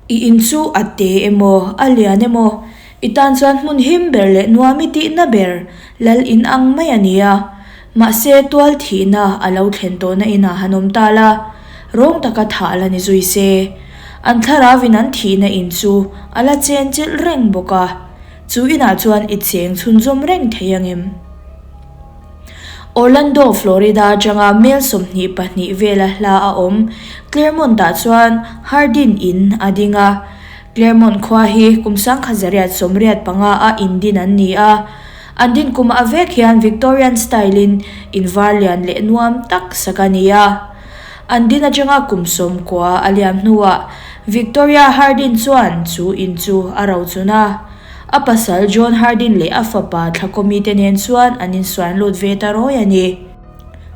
I in chu a te emaw, a lian emaw, i tan chuan hmun him ber leh nuam i tihna ber lal in ang mai a ni a. Mahse, tual thihna a lo thlen tawhna inah han awm ta la, rawng taka thah la ni zui se. An thlarauin an thihna in chu a la chen chilh reng bawk a, chu inah chuan i cheng chhunzawm reng thei angem? Orlando, Florida atanga mel 22 vela hla a awm Clermont-ah chuan Hardin in a ding a. Clermont khua hi kum 1985 a indin an ni a. An din kumah vek hian Victorian style-in in var lian leh nuam tak sak a ni a. An din atanga kum 90 a liam hnuah Victoria Hardin chuan chu in chu a rochun a. A pasal John Hardin leh a fapa Thlakawmi te nen chuan an insuan lut ve ta rawi a ni.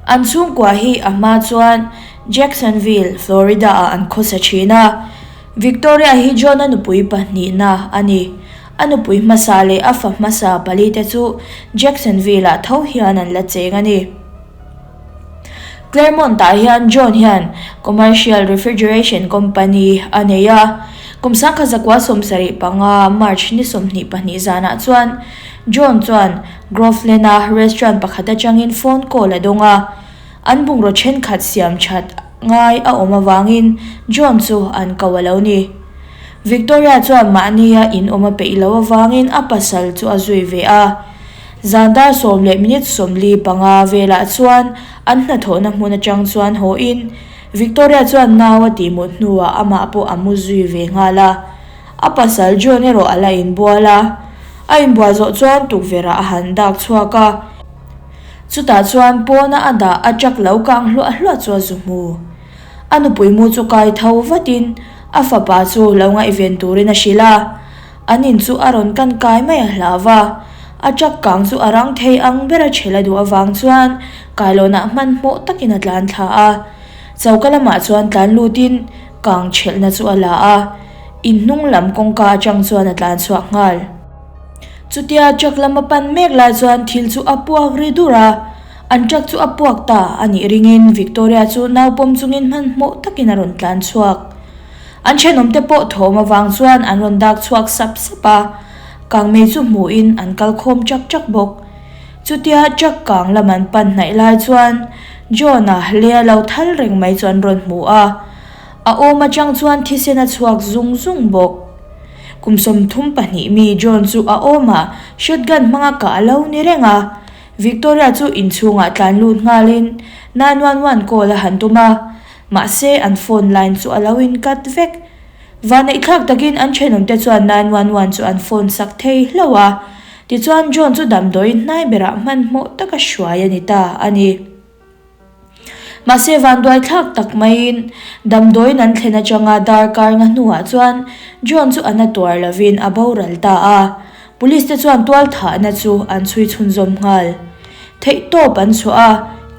An chhungkua hi a hma chuan Jacksonville, Florida-ah an khawsa thin a. Victoria hi John-a nupui pahnihna a ni. A nupui hmasa leh a fa hmasa palite chu Jacksonville-ah tho hian an la cheng a ni. Clermont-ah hian John hian Commercial Refrigeration Company a nei a. Kum 1975 March ni 22 zanah chuan John chuan Groveland-a restaurant pakhat atangin phone call a dawng a. An bungraw thenkhat siam that ngai a awm avangin John chu an ko a lo ni. Victoria chuan mahnia in awm a peih loh avangin a pasal chu a zui ve a. Zan dar sawm leh minute 45 velah chuan an hnathawhna hmun atang chuan haw in Victoria chuan nau a tih mut hnuah amah pawh a mu zui ve nghal a. A pasal John erawh a la inbual a. A inbual zawh chuan tukverh ah a han dak chhuak a. Chutah chuan pawna a dah a truck lo kang hluah hluah chu a zu hmu. A nupui mu chu kai tho vatin a fapa chu lo ngaihven turin a hrilh a. An in chu a rawn kan kai mai a hlau va, a truck kang chu a rang thei ang ber a chhel a duh avang chuan kailawnah hmanhmawh takin a tlan thla a. Choka lamah chuan tlan lutin kang chhelhna chu a la a, in hnung lam kawngka atang chuan a tlan chhuak nghal. Chutia truck lam a pan mek lai chuan thil chu a puak ri dur a, an truck chu a puak ta a nih ringin Victoria chu naupawm chungin hmanhmawh takin a rawn tlan chhuak. An thenawmte pawh thawm avang chuan an rawn dak chhuak sap sap a, kangmei chu hmuhin an kal khawm chak chak bawk. Chutia truck kang lam an pan hnaih lai chuan John-a lei lo thal reng mai chu an rawn hmu a, a awm atang chuan thisen a chhuak zung zung bawk. Kum 32 mi John chu a awmah shotgun hmanga kah a lo ni reng a, Victoria chu inchhungah tlan lut nghalin 911 call a han tum a. Mahse, an phone line chu a lo in cut vek. Vaneihthlak takin an thenawmte chuan 911 chu an phone sak thei hlauh a. Tichuan John chu damdawiin hnai berah hmanhmawh taka hruai a ni ta a ni. Mahse, vanduaithlak tak maiin damdawiin an thlen atanga darkar nga hnuah chuan John chu a na tuar lovin a boral ta a. Police te chuan tualthahna chu an chhui chhunzawm nghal. Theihtawp an chhuah a,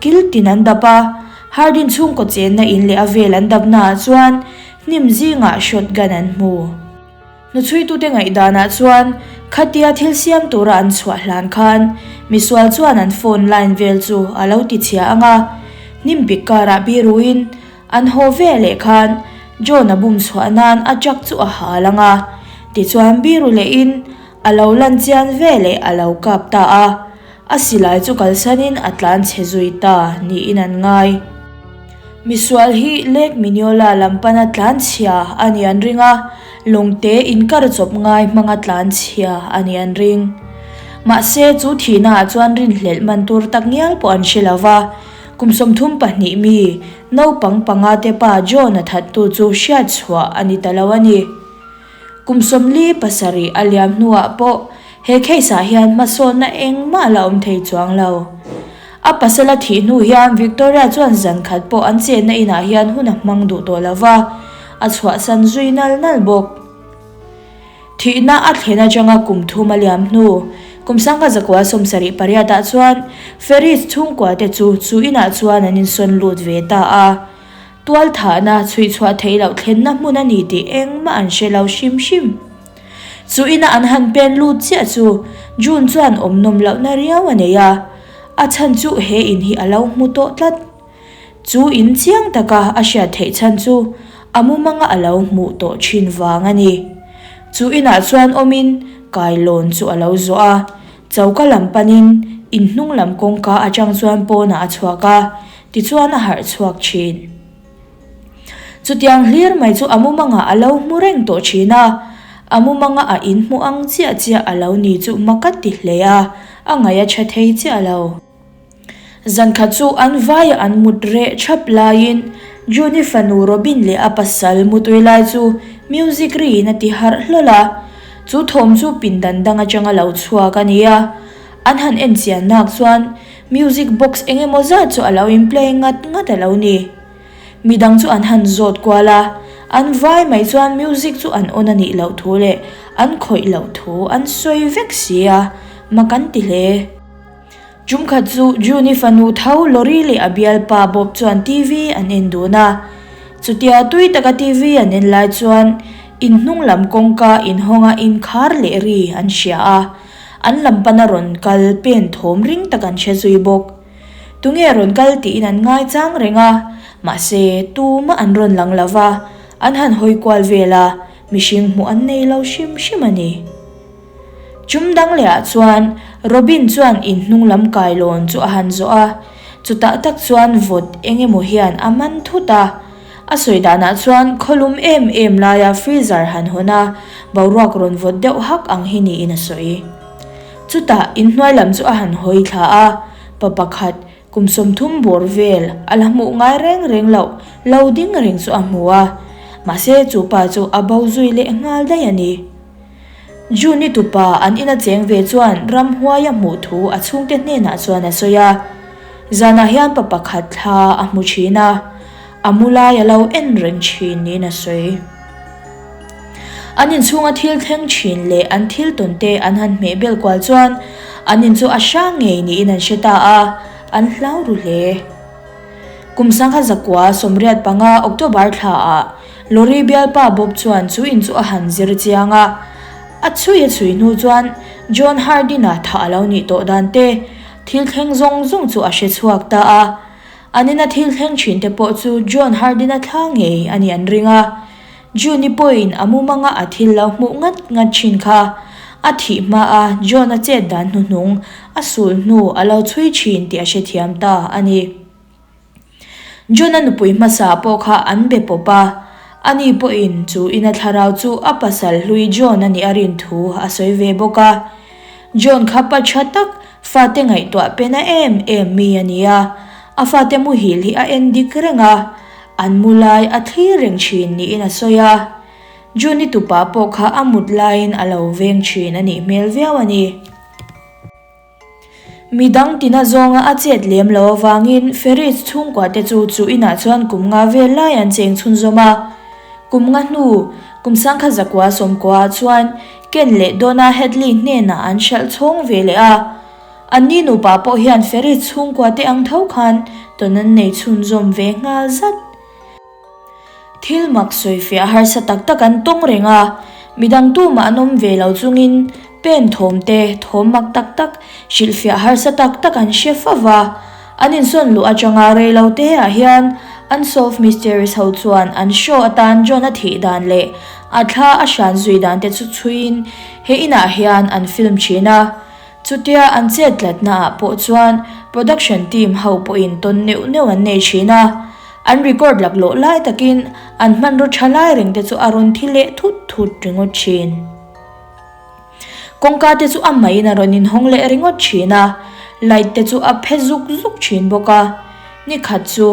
kil tin an dap a, Hardin chhungkaw chenna in leh a vel an dapnaah chuan hnim zingah shotgun an hmu. Hnuchhuitute ngaihdanah chuan khatia thil siam tura an chhuah hlan khan misual chuan an phone line vel chu a lo tichhia ang a, hnim pik karah biruin an haw ve leh khan John-a bum chhuah nan a truck chu a hal ang a, tichuan biru lehin a lo lan chian ve leh a lo kap ta a. A silai chu kalsanin a tlan chhe zui ta niin an ngai. Misual hi Lake Minneola lam pana tlan chhia a ni an ring a, lawngte inkar chawp ngai hmanga tlan chhia a ni an ring. Mahse, chu thihnaah chuan rinhlelh man tur tak ngial pawh an hre lo va, kum 32 mi naupang panga te pa John-a thattu chu hriat chhuah a ni ta lo a ni. Kum 47 a liam hnuah pawh he case ah hian hmasawnna engmah la awm thei chuang lo. A pasal a thih hnu hian Victoria chuan zan khat pawh an chenna inah hian hun a hmang duh tawh lo va, a chhuahsan zui nal nal bawk. Thihna a thlen atanga kum thum a liam hnu, kum 1978 ah chuan Ferris chhungkua te chu chu inah chuan an insawn lut ve ta a. Tualthahna chhuihchhuah theih loh thlenna hmun a ni tih engmah an hre lo hrim hrim. Chu ina an han pen lut chiah chu June chuan awm nawm lohna riau a nei a, a chhan chu he in hi a lo hmu tawh tlat. Chu in chiang taka a hriat theih chhan chu a mumanga a lo hmuh tawh thin vang a ni. Chu inah chuan awmin kailawn chu a lo zawh a, choka lam panin in hnung lam kawngka atang chuan pawnah a chhuak a, tichuan a harh chhuak thin. Chutiang hlir mai chu a mumangah a lo hmu reng tawh thin a, a mumanga a inhmu ang chiah chiah a lo ni chu mak a ti hle a, a ngaih a tha thei chiah lo. Zankhat chu an vaia an mut reh thap laiin June-i fanu Robin leh a pasal mutui lai chu music riin a ti harh hlawl a, chu thawm chu pindan dang atanga lo chhuak a ni a, an han en chian nak chuan music box eng emaw zat chu a lo in play ngat ngat a lo ni. Midang chu an han zawt kual a, an vai mai chuan music chu an on a nih loh thu leh an khawih loh thu an sawi vek si a, mak an ti hle. Tumkhat chu June-i fanu tho Lori leh a bialpa Bob chuan TV an en dun a. Chutia tui taka TV an en lai chuan in hnung lam kawngka inhawnga inkhar leh ri an hria a, an lam pana rawn kal pen thawm ring tak an hre zui bawk. Tunge rawn kal tiin an ngaichang reng a, mahse tumah an rawn lang lo va, an han hawi kual vel a, mihring hmuh an nei lo hrim hrim a ni. Chum dang lehah chuan Robin chuan in hnung lam kailawn chu a han zawh a, chutah tak chuan vawt eng emaw hian a man thut a. A sawi danah chuan khawlum em em laia freezer han hawn a, boruak rawn vawt deuh hak ang hi niin a sawi. Chutah in hnuai lam chu a han hawi thla a, pa pakhat kum 30 bawr vel a la hmuh ngai reng reng loh lo ding reng chu a hmu a, mahse chu pa chu a bo zui leh nghal daih a ni. June-i tupa an ina cheng ve chuan ramhuai a hmuh thu a chhungte hnenah chuan a sawi a, zanah hian pa pakhat thla a hmu thin a, a mu lai a lo en reng thin niin a sawi. An inchhunga thil thleng thin leh an thil tawn te an han hmeh bel kual chuan an in chu a hrang ngei niin an hre ta a, an hlau ru hle. Kum 1985 October thlaah Lorry bialpa Bob chuan chu in chu a han zir chiang a, a chhui a chhui hnu chuan John Hardin-a thah a lo nih tawh dan te, thil thleng zawng zawng chu a hre chhuak ta a. An ina thil thleng thin te pawh chu John Hardin-a thla ngei a nih an ring a. June-i pawhin a mumanga a thil lo hmuh ngat ngat thin kha a thih hma a John-a chet dan hnuhnung a sul hnu a lo chhui thin tih a hrethiam ta a ni. John-a nupui hmasa pawh kha an be pawp a, ani pawhin chu ina thlarau chu a pasal hlui John a nih a rin thu a sawi ve bawk a. John kha pa tha tak, fate ngaihtuah pe na em em mi a ni a, a fate muhil hi a en dik reng a, an mu lai a thlir reng thin niin a sawi a. June-i tupa pawh kha a mut laiin a lo veng thin a nih hmel viau a ni. Mi dang tina zawnga a chet lem lo avangin Ferris chhungkua te chu chu inah chuan kum nga vel lai an cheng chhunzawm a. Kum nga hnu, kum 1990 ah chuan Ken leh Donna Hadley hnenah an hralh chhawng ve leh a. Anni nupa pawh hian Ferris chhungkua te ang tho khan tawn an nei chhunzawm ve nghal zat. Thil mak sawifiah harsa tak tak an tawng reng a, midang tumah an awm ve lo chungin pen thawm te, thawm mak tak tak, hrilhfiah harsa tak tak an hre fo va. An insawn luh atanga rei lo te ah hian Unsolved Mysteries ho chuan an show atan John a thih dan leh a thla a hran zui dan te chu chhuiin he inah hian an film thin a. Chutia an chet tlatna ah pawh chuan production team ho pawhin tawn neuh neuh an nei thin a. An record laklawh lai takin an hmanraw tha lai reng te chu a rawn thi leh thut thut ringawt thin. Kawngka te chu a maiin a rawn inhawng leh ringawt thin a, light te chu a phe zuk zuk thin bawk a. Nikhat chu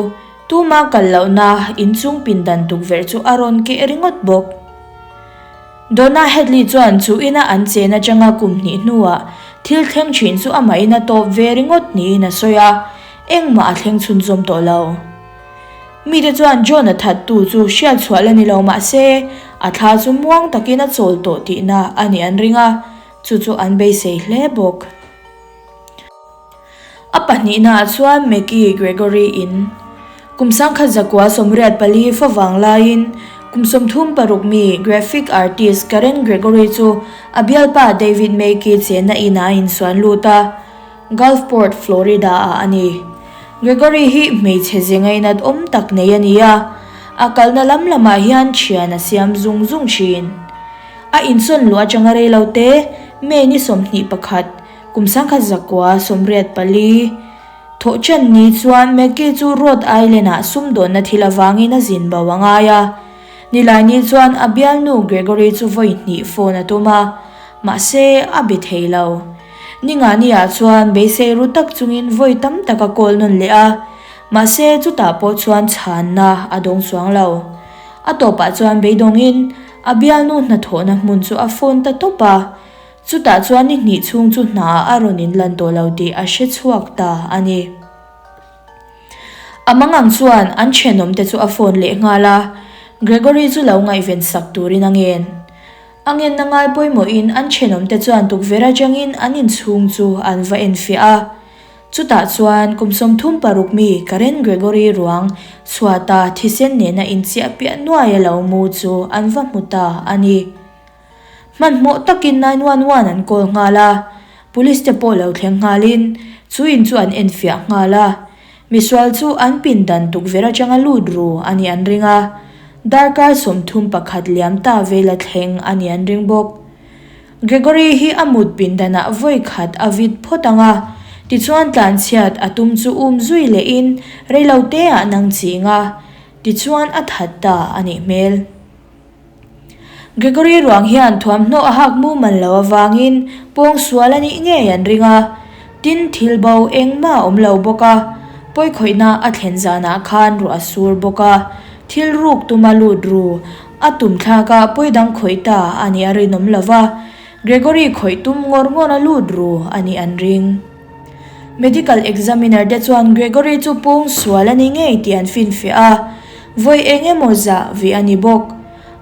tuma kal lohna inchung pindan tukverh chu a rawn keh ringawt bawk. Donna Hadley chuan chu ina an chen atanga kum hnih hnuah thil thleng thin chu amahin a tawp ve ringawt niin a sawi a, engmah a thleng chhunzawm tawh lo. Mite chuan John a thattu chu hriat chhuah la ni lo mah se, a thla chu muang takin a chawl tawh tihna a nih an ring a, chu chu an beisei hle bawk. A pahnihnaah chuan Maggie Gregory in kum 1984 fa vang laiin kum 36 mi graphic artist Karen Gregory chu a bialpa David Mackey chenna inah a insuan lut a, Gulfport, Florida-ah a ni. Gregory hi hmeichhe ze ngainat awm tak nei a ni a. A kalna lam lamah hian thian a siam zung zung thin. A insawn luh atanga rei lo te, May ni 21, kum 1984, thawh chen ni chuan Maggie chu Rhode Island-ah sumdawnna thil avangin a zin bo a ngai a. Nilaini chuan a bialnu Gregory chu vawi hnih phone a tum a, mahse a be thei lo. Ningani-ah chuan beisei ru tak chungin vawi tam tak a call nawn leh a, mahse chutah pawh chuan chhanna a dawng chuang lo. A tawpah chuan beidawngin a bialnu hnathawhna hmun chu a phone ta tawp a, chutah chuan ni hnih chhung chu hnaah a rawn inlan tawh lo tih a hre chhuak ta a ni. A mangang chuan an thenawmte chu a phone leh nghal a, Gregory chu lo ngaihven sak turin a ngen. A ngenna ngai pawimawhin an thenawmte chuan tukverh atangin an inchhung chu an va enfiah a. Chutah chuan kum 36 mi Karen Gregory ruang chhuata thisen nena inchiah piah nuai a lo mu chu an va hmu ta a ni. Hmanhmawh takin 911 an call nghal a, police te pawh lo thleng nghalin chu in chu an enfiah nghal a. Misual chu an pindan tukverh atanga lut ru a nih an ring a, darkar 31 liam ta vela thleng a nih an ring bawk. Gregory hi a mut pindanah vawi khat a vit phawt ang a, tichuan tlanchhiat a tum chu um zui lehin reilo teah nang ching a, tichuan a that ta a nih hmel. Gregory ruang hian thuamhnaw a hak mumal lo avangin pawng sual a nih ngei an ring a, tin thil bo engmah a awm lo bawk a, pawikhawihna a thlen zanah khan ruah a sur bawk a, thil ruk tuma lut ru A tum thlak a pawi dang khawih ta a nih a rinawm lo va, Gregory khawih tum ngawr ngawr a lut ru a nih an ring. Medical examiner te chuan Gregory chu pung sual a ni ngei tih an finfiah a, vawi eng emaw zah vih a ni bawk.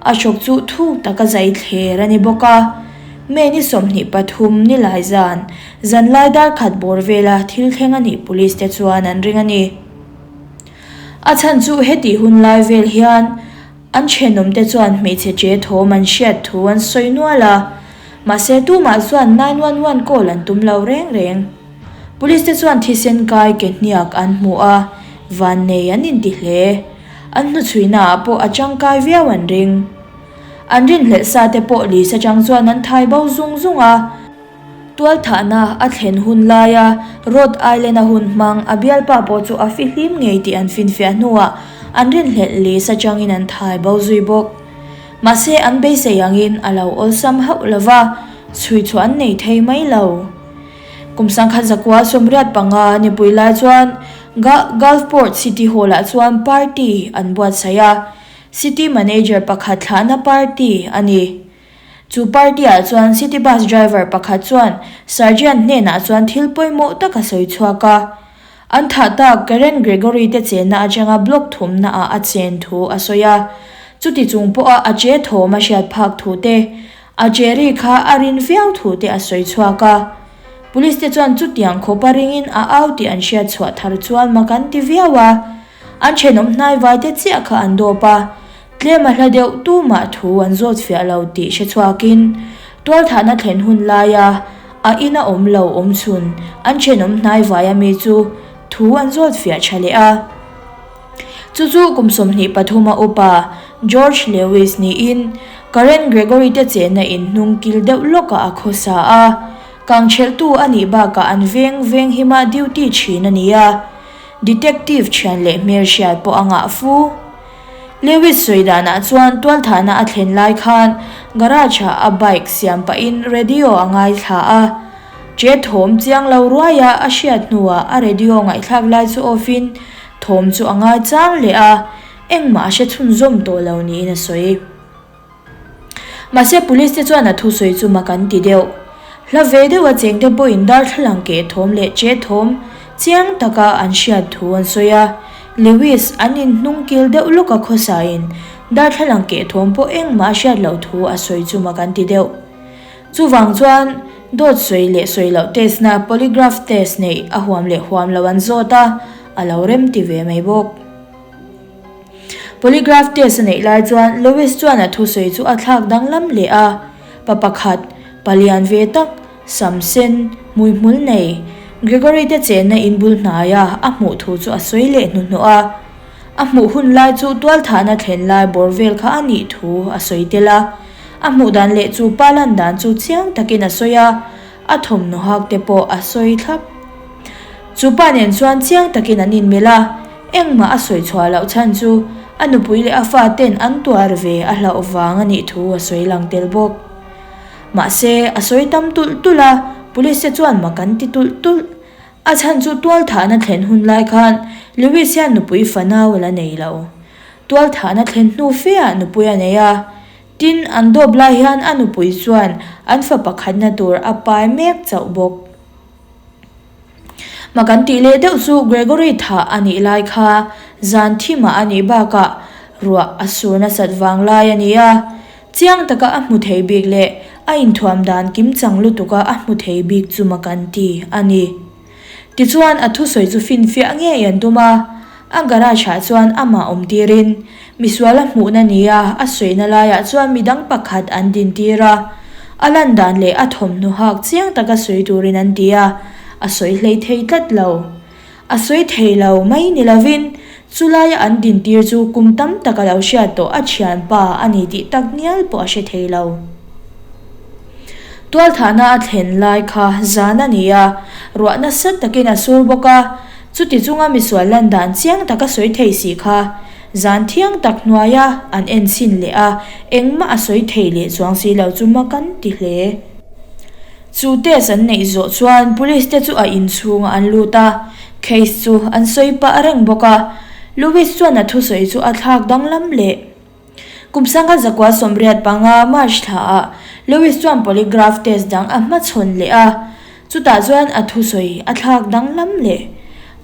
A hrawk chu thuk taka zai thler a ni bawk a. May ni 23 ni lai zan, zanlai dar khat bawr vela thil thleng a nih police te chuan an ring a ni. A chhan chu hetih hun lai vel hian An thenawmte chuan hmeichhe che thawm an hriat thu an sawi nual a, mahse tumah chuan 911 call an tum lo reng reng. Police te chuan thisen kai ke hniak an hmu a, vannei an inti hle. An hnuchhuihnaah pawh a tangkai viau an ring. An rinhlelh sa te pawh lisa chang chuan an thai bo zung zung a. Tualthahna a thlen hun laia Rhode Island-a hun hmang a bialpa pawh chu a fihlim ngei tih an finfiah hnuah an rinhlelh lisa changin an thai bo zui bawk. Mahse an beisei angin a lo awlsam hauh lo va, chhui chhuah an nei thei mai lo. Kum 1985 nipui lai chuan Gulfport City Hall-ah chuan party an buatsaih a, City Manager pakhat thlahna party a ni. Chu party-ah chuan city bus driver pakhat chuan Sergeant hnenah chuan thil pawimawh tak a sawi chhuak a. An thah tak Karen Gregory te chenna atanga block thumnaah a chen thu a sawi a. Chuti chung pawha a che thawm a hriat phak thu te, a che ri kha a rin viau thu te a sawi chhuak a. Police te chuan chutiang khawpa ringin a au tih an hriat chhuah thar chuan mak an ti viau a. An thenawm hnaivai te chiah kha an dawp a. Tlem a hla deuh tumah thu an zawt fiah lo tih hre chhuakin tualthahna thlen hun laia a ina awm lo awm chhun an thenawm hnaivai a mi chu thu an zawt fiah tha leh a. Chu chu kum 23 a upa George Lewis niin Karen Gregory te chenna in hnung kil deuh lawkah a khawsa a, kangchhelhtu a nih bakah an veng venghima duty thin a ni a, detective thian leh hmelhriat pawh a ngah fu. Lewis sawi danah chuan tualthahna a thlen lai khan garage-ah a bike siam pahin radio a ngaithla a. Che thawm chiang lo ruaia a hriat hnuah a radio ngaihthlak lai chu off-in thawm chu a ngai chang leh a, engmah a hre chhunzawm tawh lo niin a sawi. Mahse police te chuan a thusawi chu mak an ti deuh. Hla ve deuha chengte pawhin darthlalang keh thawm leh che thawm chiang taka an hriat thu an sawi a. Lewis an inhnung kil deuh lawka khawsain darthlalang keh thawm pawh engmah a hriat loh thu a sawi chu mak an ti deuh. Chuvang chuan dawt sawi leh sawi loh test na polygraph test neih a huam leh huam lo an zawt a, a lo rem ti ve mai bawk. Polygraph test a neih lai chuan Lewis chuan a thusawi chu a thlak danglam leh a, pa pakhat, palian ve tak, sam sen, hmuihmul nei, Gregory te chenna in bul hnaia a hmuh thu chu a sawi leh hnuhnawh a. A hmuh hun lai chu tualthahna thlen lai bawr vel kha a nih thu a sawi tel a. A hmuh dan leh chu pa lan dan chu chiang takin a sawi a, a thawmhnaw hak te pawh a sawi thlap. Chu pa nen chuan chiang takin an inmilh a, engmah a sawi chhuah loh chhan chu a nupui leh a fa ten an tuar ve a hlauh vang a nih thu a sawi lang tel bawk. Mahse, a sawi tam tulh tulh a, police te chuan mak an ti tulh tulh. A chhan chu tualthahna thlen hun lai khan Lewis hian nupui fanau a la nei lo. Tualthahna thlen hnu fe ah nupui a nei a, tin an dawp lai hian a nupui chuan an fa pakhatna tur a pai mek chauh bawk. Mak an tih leh deuh chu Gregory thah a nih lai kha zan thimah a nih bakah ruah a sur nasat vang lai a ni a, chiang taka a hmu thei bik leh a inthuam dan kimchang lutuka a hmu thei bik chu mak an ti a ni. Tichuan a thusawi chu finfiah ngei an tum a, a garage ah chuan amah awm tirin misual a hmuhna nia a sawina laiah chuan midang pakhat an din tir a, a lan dan leh a thawmhnaw hak chiang taka sawi turin an ti a, a sawi hlei thei tlat lo. A sawi thei lo mai ni lovin chulaia an din tir chu kum tam tak a lo hriat tawh a thianpa a ni tih tak ngial pawh a hre thei lo. Tualthahna a thlen lai kha zan a ni a, ruah nasa takin a sur bawk a, chuti chunga misual lan dan chiang taka sawi thei si kha zan thiang tak hnuaia an en chhin leh a, engmah a sawi thei leh chuang si lo chu mak an ti hle. Chu test an neih zawh chuan police te chu a inchhungah an lut a, case chu an sawi pah reng bawk a, Louis chuan a thusawi chu a thlak danglam leh. Kum sangha zakua 85 March thlaah Lewis chuan polygraph test dang a hmachhawn leh a, chutah chuan a thusawi a thlak danglam leh.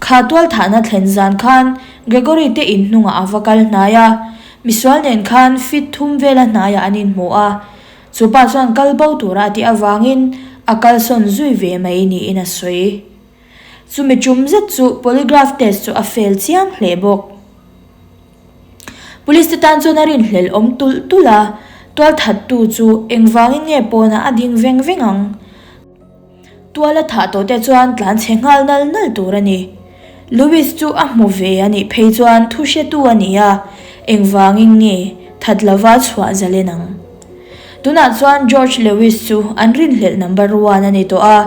Kha tualthahna thlen zan khan Gregory te in hnungah a va kal hnai a, misual nen khan feet thum vela hnaiah an inhmu a, chu pa chuan kal bo tura a tih avangin a kalsawn zui ve mai niin a sawi. Chumi tum zet chu polygraph test chu a fail chiang hle bawk. Police te tan chuan a rinhlelh awm tulh tulh a, tualthattu chu engvangin nge pawnah a ding veng veng ang? Tual a thah tawh te chuan tlan chhe nghal nal nal tur a ni. Louis chu a hmu ve a nih phei chuan thu hretu a ni a, engvangin nge that lova chhuah zalen ang? Tunah chuan George Lewis chu an rinhlelh number one a ni tawh a.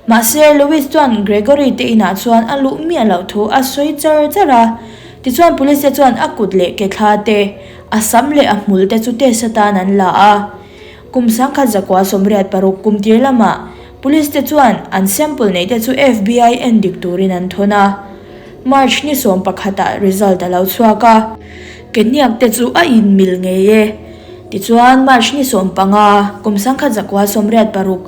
Mahse, Lewis chuan Gregory te inah chuan a luh miah loh thu a sawi char char a. Tichuan police te chuan a kut leh ke thla te, a sam leh a hmul te chu test atan an la a. Kum 1986 kum tir lamah police te chuan an sample neih te chu FBI endik turin an thawn a. March ni 11 ah result a lo chhuak a. Ke hniak te chu a inmil ngei e. Tichuan, March ni 15, kum 1986,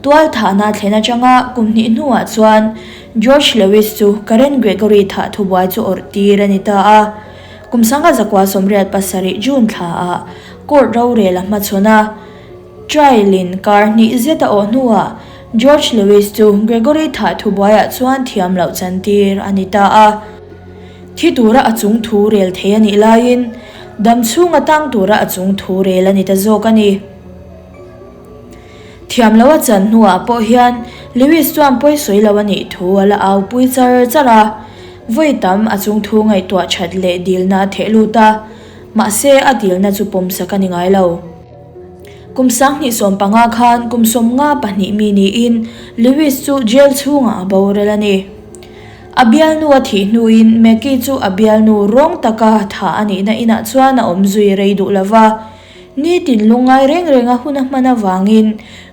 tualthahna thlen atanga kum hnih hnuah chuan George Lewis chu Karen Gregory thah thubuai chu awrh tir a ni ta a. Kum 1987 June thlaah court rorel a hmachhawn a. Trial-in kar hnih zet a awh hnuah George Lewis chu Gregory thah thubuaiah chuan thiam loh chantir a ni ta a. Thi tura a chung thu rel thei a nih laiin dam chhunga tang tura a chung thu rel a ni ta zawk a ni. Thiam lo a chan hnuah pawh hian Lewis chuan pawi sawi lo a nih thu a la au pui char char a, vawi tam a chung thu ngaihtuah that leh dilna a theh lut a, mahse a dilna chu pawmsak a ni ngai lo. Kum 2015 khan kum 52 mi niin Lewis chu jail chhungah a boral a ni. A bialnu a thih hnuin Mackie chu a bialnu rawng taka thah a nihna inah chuan a awm zui rei duh lo va. Nitin lungngai reng renga hun a hman avangin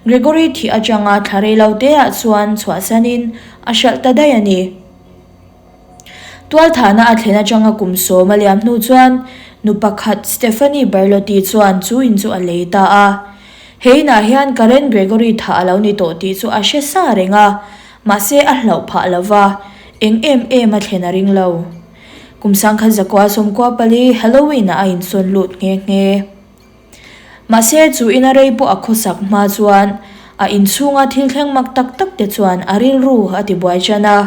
Gregory thih atanga thla rei lo teah chuan chhuahsanin a hralh ta daih a ni. Tualthahna a thlen atanga kum sawm a liam hnu chuan nu pakhat Stephanie Barlotti chuan chu in chu a lei ta a. He inah hian Karen Gregory thah a lo ni tawh tih chu a hre sa reng a, Mahse a hlauh phah lo va, eng em em a thlen a ring lo. Kum 1994 Halloween-ah a insawn lut nghe nghe. Mahse chu ina rei pawh a khawsak hma chuan a inchhunga thil thleng mak tak tak te chuan a rilru a tibuai tan a.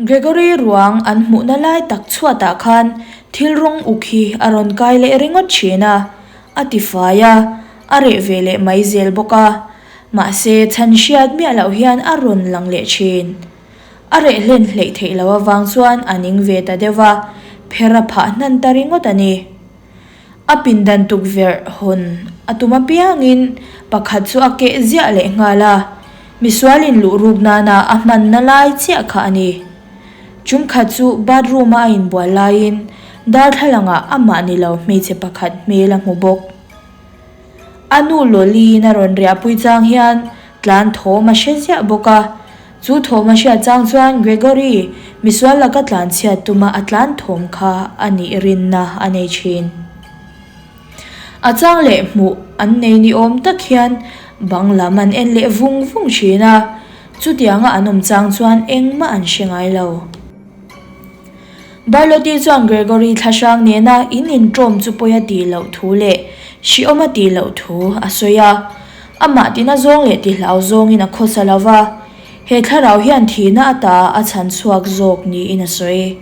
Gregory ruang an hmuhna lai tak chhuatah khan thil rawng uk hi a rawn kai leh ringawt thin a, a tifai a, a reh ve leh mai zel bawk a. Mahse, chhan hriat miah loh hian a rawn lang leh thin. A reh hlen hleih theih loh avang chuan a ning ve ta deuh va, pher a phah hnan ta ringawt a ni. A pindan tukverh hawn a tum apiangin pakhat chu a keh ziah leh nghal a, misualin luh ruk nana a hmanna lai chiah kha a ni. Tum khat chu bathroom a a inbual laiin darthlalangah amah ni lo hmeichhe pakhat hmel a hmu bawk. A nu Lawliin a rawn riahpui chang hian tlan thawm a hre ziah bawk a, chu thawm a hriat chang chuan Gregory misual laka tlan chhiat tuma a tlan thawm kha a nih rinna a nei thin. A chang leh hmuh an nei ni awm tak hian bang lam an en leh vung vung thin a, chutianga an awm chang chuan engmah an hre ngai lo. Barlotti chuan Gregory thlahrang nena in inṭawm chu pawi a tih loh thu leh hriawm a tih loh thu a sawi a. Amah tina zawng leh tihlau zawngin a khawsa lo va, he thlarau hian thihna ata a chhan chhuak zawk niin a sawi.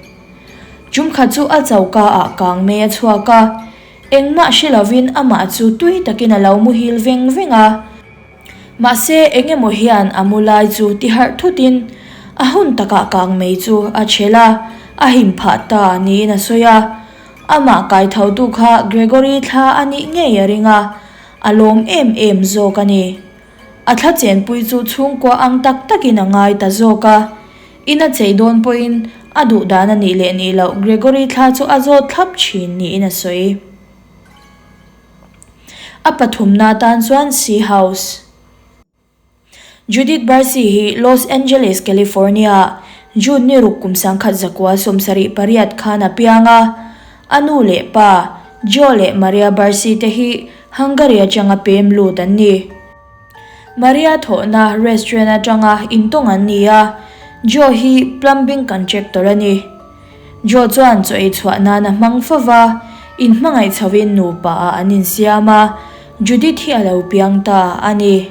Ṭumkhat chu a choka ah kang mei a chhuak a, engmah hre lovin amah chu tui takin a lo muhil veng veng a. Mahse, eng emaw hian a mu lai chu ti harh thutin a hun takah kang mei chu a chhel a, a him phah ta niin a sawi a. Amah kaithotu kha Gregory thla a nih ngei a ring a, a lawm em em zawk a ni. A thla chenpui chu chhungkua ang tak takin a ngai ta zawk a. In a chei dawn pawhin a duh dan a nih leh nih loh Gregory thla chu a zawt thlap thin niin a sawi. A pathumna atan chuan Sea House. Judith Barsi hi Los Angeles, California-ah June ni ruk kum 1978 khan a piang a. A nu leh pa, Joe leh Maria Barsi te hi Hungary atanga pem lut an ni. Maria thawhna restaurant atanga intawng an ni a, Joe hi plumbing contractor a ni. Joe chuan chaw ei chhuah nan a hmang fo va, inhmangaih chhoin nupa ah an insiam a, Judith hi a lo piang ta a ni.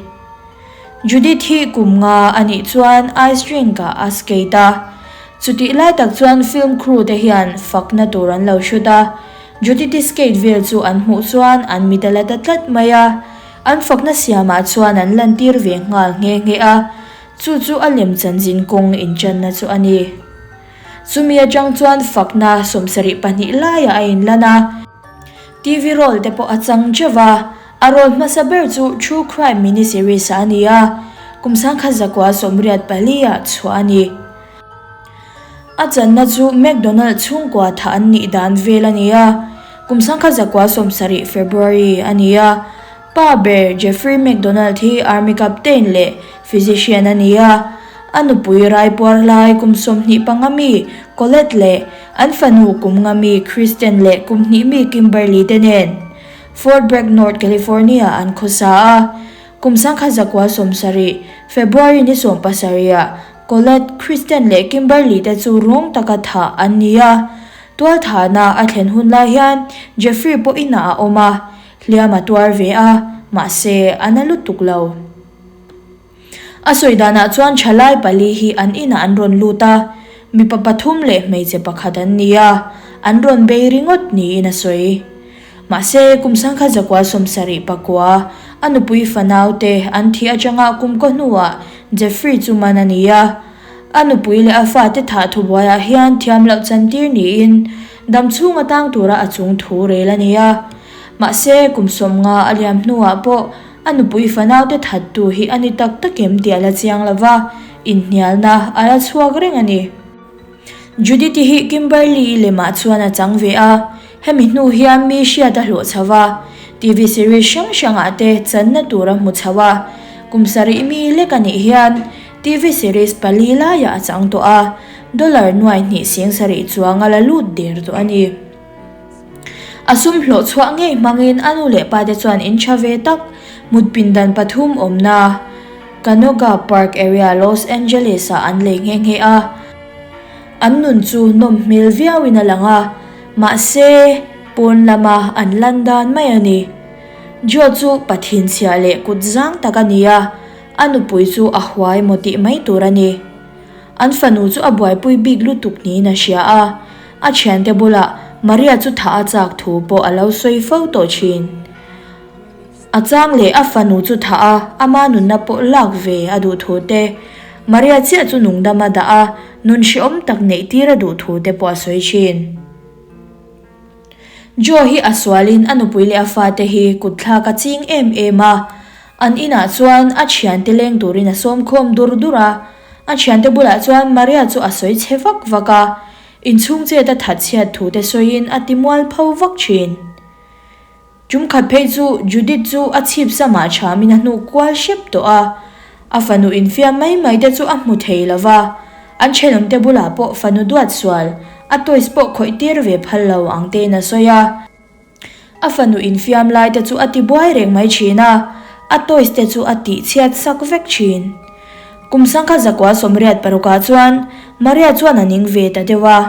Judith hi kum nga a nih chuan ice rink ah a skate a, chutih lai tak chuan film crew te hian fakna tur an lo shoot a, Judith-i skate vel chu an hmuh chuan an mit a la ta tlat mai a, an fakna siamah chuan an lantir ve nghal nghe nghe a, chu chu a lemchanzin kawng inṭanna chu a ni. Chumi atang chuan fakna 72 laiah a inlan a, TV role te pawh a chang teuh va, a role hmasa ber chu True Crime mini-series ah a ni a, kum 1984 ah chhuah a ni. A channa chu McDonald chhungkua thah an nih dan vel a ni a, kum 1970 February a ni a, Pa ber Jeffrey McDonald hi Army Captain leh Physician a ni a, a nupui raipuar lai kum 25 mi Colette leh an fanu kum nga mi Kristen leh kum hnih mi Kimberly te nen Fort Bragg, North California an khawsa a. Kum 1970, February ni 17 ah Colette, Kristen leh Kimberly te chu rawng taka thah an ni a. Tualthahna a thlen hun lai hian Jeffrey pawh inah a awm a, Hliam a tuar ve a, mahse a na lutuk lo. A sawi danah chuan thalai pali hi an inah an rawn lut a, mipa pathum leh hmeichhe pakhat an ni a, an rawn bei ringawt niin a sawi. Mahse, kum 1979 a nupui fanau te an thih atanga kum kaw hnuah Jeffrey chu man a ni a, a nupui leh a fate thah thubuaiah hian thiam loh chantir niin dam chhung atang tura a chung thu rel a ni a. Mahse, kum 50 a liam hnuah pawh a nupui fanaute thattu hi a ni tak tak em tih a la chiang lo va, inhnialna a la chhuak reng a ni. Judith-i hi Kimberly-i lemah chuan a chang ve a, hemi hnu hian mi hriat a hlawh chho va, TV series hrang hrangah te channa tur a hmu chho a. Kum sarih mi lek a nih hian TV series pali laiah a chang tawh a, dollar nuai hnih sing sarih chuang a la lut der tawh a ni. A sum hlawh chhuah ngei hmangin a nu leh pate chuan in tha ve tak mut pindan pathum awmna Canoga Park area Los Angeles ah an lei nghe nghe a. An nun chu nawm hmel viauin a lang a, mahse pawn lama an lan dan mai a ni. Joe chu pathin chhia leh kut zang tak a ni a, a nupui chu a huai maw tih mai tur a ni. An fanu chu a buaipui bik lutuk niin a hria a, a thiante bulah Maria chu thah a chak thu pawh a lo sawi fo tawh thin. A chang leh a fanu chu thah a, ama nunna pawh lak ve a duh thu te, Maria chiah chu nungdam a dah a, nun hrehawm tak neih tir a duh thu te pawh a sawi thin. Joe hi a sualin a nupui leh a fate hi kutthlak a ching em em a, an inah chuan a thiante leng turin a sawm khawm dur dur a, a thiante bulah chuan Maria chu a sawi chhe vak vak a, inchhung chet a that chhiat thu te sawiin a ti mual pho vak thin. Tum khat phei chu Judith chu a chhip samah thamin a hnuh kual hrep tawh a, a fanu infiam mai mai te chu a hmu thei lo va, an thenawmte bulah pawh fanu duat sual, a toys pawh khawih tir ve phal lo ang tein a sawi a. A fanu infiam lai te chu a ti buai reng mai thin a, a toys te chu a tih chhiat sak vek thin. Kum sangkhat zakua 86ah chuan Maria chuan a ning ve ta deuh a,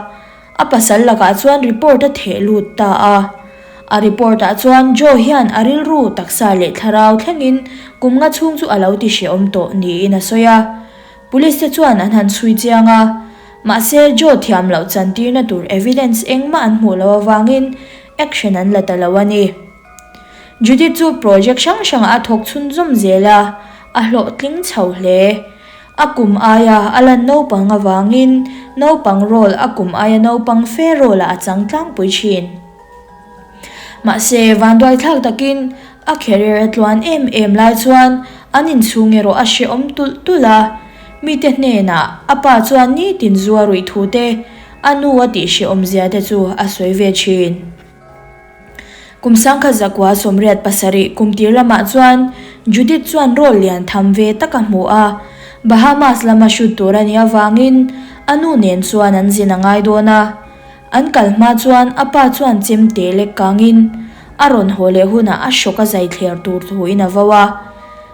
A pasal lakah chuan report a theh lut ta a. A report ah chuan Joe hian a rilru, taksa leh thlarau thlengin kum nga chhung chu a lo ti hrehawm tawh niin a sawi a. Police te chuan an han chhui chiang a. Mahse Joe thiam loh chantirna tur evidence engmah an hmuh loh avangin action an la ta lo a ni. Judith chu project hrang hrangah a thawk chhunzawm zel a, a hlawhtling chho hle. A kum aia a lan naupang avangin naupang role a kum aia naupang fe role ah a chang tlangpui thin. Mahse, vanduaithlak takin a career a tluan em em lai chuan an inchhung erawh a hrehawm tulh tulh a. Mite hnenah a pa chuan nitin zu a ruih thu te, a nu a tih hrehawm zia te chu a sawi ve thin. Kum 1987 kum tir lamah chuan Judith chuan role lian tham ve tak a hmu a, Bahamas lama shoot tur a nih avangin a nu nen chuan an zin a ngai dawn a. An kal hma chuan a pa chuan chem te lek kangin a rawn haw leh hunah a hrawk a zai thler tur thuin a vo a.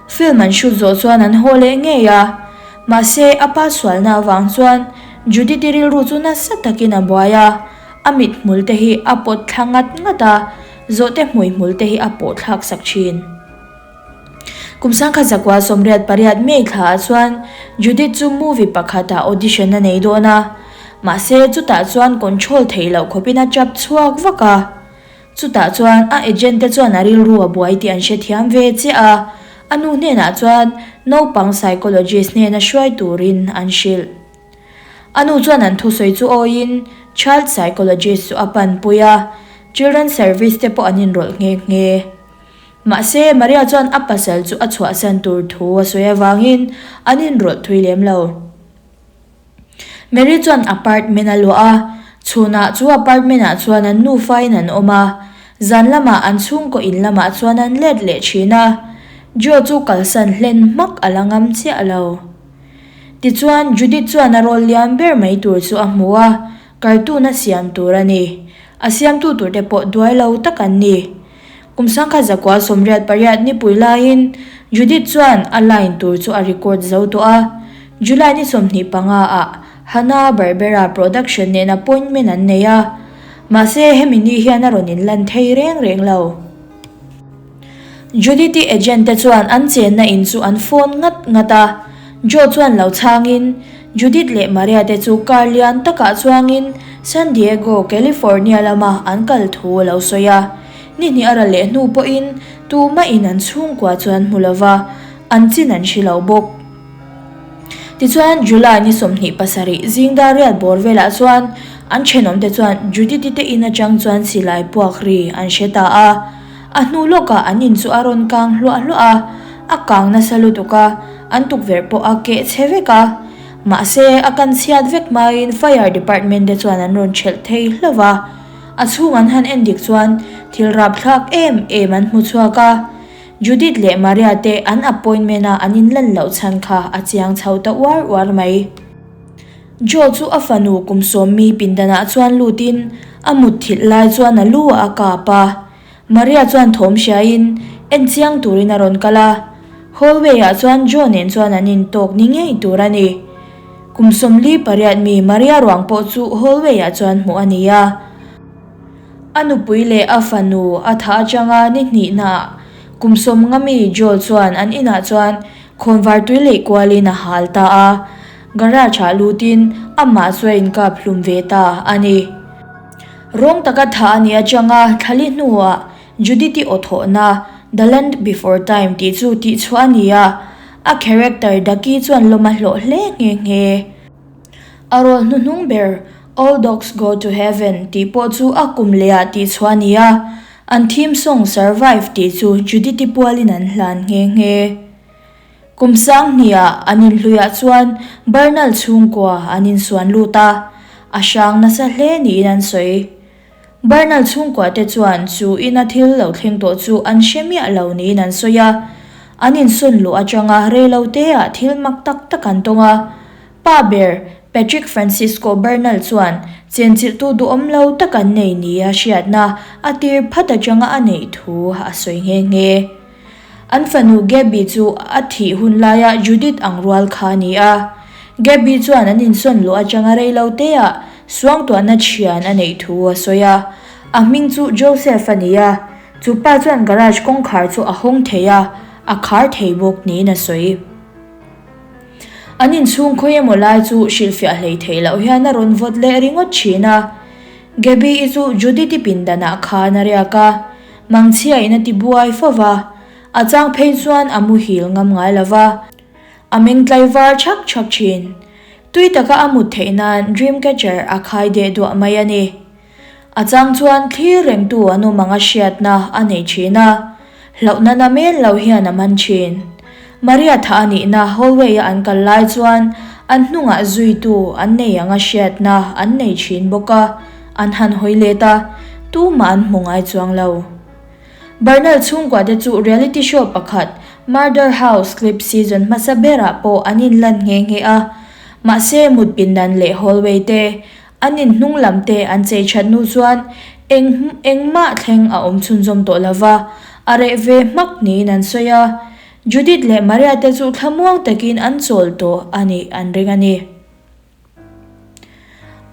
Film an shoot zawh chuan an haw leh ngei a, mahse a pa sualna avang chuan Judith-i rilru chu nasa takin a buai a. A mit hmul te hi a pawt thla ngat ngat a, zawhte hmui hmul te hi a pawh thlak sak thin. Kum 1988 May thla ah chuan Judith chu movie pakhat ah audition a nei dawn a, mahse chutah chuan control theih loh khawpin a tap chhuak vak a. Chutah chuan a agent te chuan a rilru a buai tih an hrethiam ve chiah a, a nu hnenah chuan naupang psychologist hnena hruai turin an hrilh. A nu chuan an thusawi chu awiin Child Psychologist chu a panpui a, Children Service te pawh an inrawlh nghe nghe. Mahse, Maria chuan a pasal chu a chhuahsan tur thu a sawi avangin an inrawlh thui lem lo. Mary chuan apartment a luah a, chhunah chu apartment ah chuan an nufain an awm a, zan lamah an chhungkaw in lamah chuan an let leh thin a, Joe chu kalsan hlen hmak a la ngam chiah lo. Tichuan, Judith chuan a rawl liam ber mai tur chu a hmu a, cartoon a siam tur a ni. A siamtu turte pawh duai lo tak an ni. Kum 1988 nipui laiin Judith chuan a line tur chu a record zo tawh a. July ni 25 ah Hanna Barbera production nen appointment an nei a. Mahse, hemi ni hian a rawn inlan thei reng reng lo. Judith-i agent te chuan an chenna in chu an phone ngat ngat a, Joe chuan lo chhangin Judith leh Maria te chu car lian takah chuangin San Diego, California lama an kal thu a lo sawi a. Ni hnih a ra leh hnu pawhin tumahin an chhungkua chu an hmu lova, an chin an hre lo bawk. Tichuan, July ni 27 zing dar riat bawr velah chuan an thenawmte chuan Judith-i te in atang chuan silai puak ri an hre ta a. A hnu lawkah an in chu a rawn kang hluah hluah a, a kang nasa lutuk a, an tukverh pawh a keh chhe vek a. Mahse, a kan chhiat vek hmain Fire Department te chuan an rawn thelh thei hlauh a. A chhung an han en dik chuan thil rapthlak em em an hmu chhuak a. Judith leh Maria te an appointment a an inlan loh chhan kha a chiang chho ta uar uar mai. Joe chu a fanu kum sawmmi pindanah chuan lutin a mutthilh lai chuan a lu ah a kap a. Maria chuan thawm hriain en chiang turin a rawn kal a, hallway ah chuan Joe nen chuan an intawk ni ngei tur a ni. Kum 48 mi Maria ruang pawh chu hallway ah chuan hmuh a ni a. A nupui leh a fanu a thah atanga ni hnihnaah kum 50 mi Joe chuan an inah chuan khawnvar tui leih kualin a hal ta a, garage ah lutin amah chu a inkap hlum ve ta a ni. Rawng taka thah a nih atanga thlali hnuah Judith-i aw thawhna The Land Before Time tih chu tihchhuah a ni a, a character Ducky chuan lawm a hlawh hle nghe nghe. A rawl hnuhnung ber. All Dogs Go to Heaven tih pawh chu a kum lehah tihchhuah a ni a, an theme song Survive tih chu Judith-i pualin an hlan nghe nghe. Kum sanghniah an inhluiah chuan Bernal chhungkua an insuan lut a, a hrang nasa hle niin an sawi. Bernal chhungkua te chuan chu ina thil lo thleng tawh chu an hre miah lo niin an sawi a, an insawn luh atanga reilo teah thil mak tak tak an tawng a. Pa ber Patrick Francisco Bernal chuan chenchilhtu duhawm lo tak an nei nia hriatna a tir phat atanga a neih thu a sawi nghe nghe. An fanu Gabby chu a thih hun laia Judith ang rual kha a ni a. Gabby chuan an insawn luh atanga rei lo teah suangtuahna thian a neih thu a sawi a. A hming chu Joseph a ni a, chu pa chuan garage kawngkhar chu a hawng thei a, a khar thei bawk niin a sawi. An inchhung khawi emaw lai chu hrilhfiah hlei theih loh hian a rawn vawt leh ringawt thin a. Gabby-i chu Judith-i pindanah khan a riak a. Mangchhia in a ti buai fo va, a chang phei chuan a muhil ngam ngai lo va, a meng tlaivar chhak chhak thin. Tui taka a mut theih nan dream catcher a khai deh duah mai a ni. A chang chuan thlir rengtu an awm anga hriatna a nei thin a, hlauhna na men lo hian a man thin. Maria thah a nihna hallway a an kal lai chuan an hnungah zuitu an nei anga hriatna an nei thin bawk a, An han hawi let a, tumah an hmu ngai chuang lo. Bernal chhungkua te chu reality show pakhat Murder House clip season hmasa berah pawh an inlan nghe nghe a, mahse mut pindan leh hallway te, an in hnung lam te an chei that hnu chuan eng engmah thleng a awm chhunzawm tawh lo va, a reh ve hmak niin an sawi a. Judith leh Maria te chu thlamuang takin an chawl tawh a nih an ring a ni.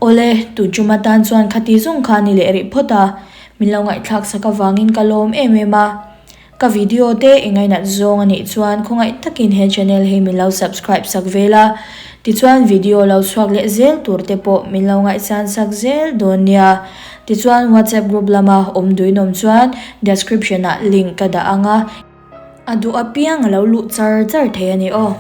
Awle, tu chuma tan chuan khati zawng kha ni leh rih phawt a, min lo ngaihthlak sak avangin ka lawm em em a. Ka video te i ngainat zawng a nih chuan khawngaih takin he channel hi min lo subscribe sak vel a, tichuan video lo chhuak leh zel tur te pawh min lo ngaihsan sak zel dawn nia. Tichuan WhatsApp group lama awm duinawm chuan description ah link ka dah ang a. A duh apiang a lo luh char char thei a ni aw.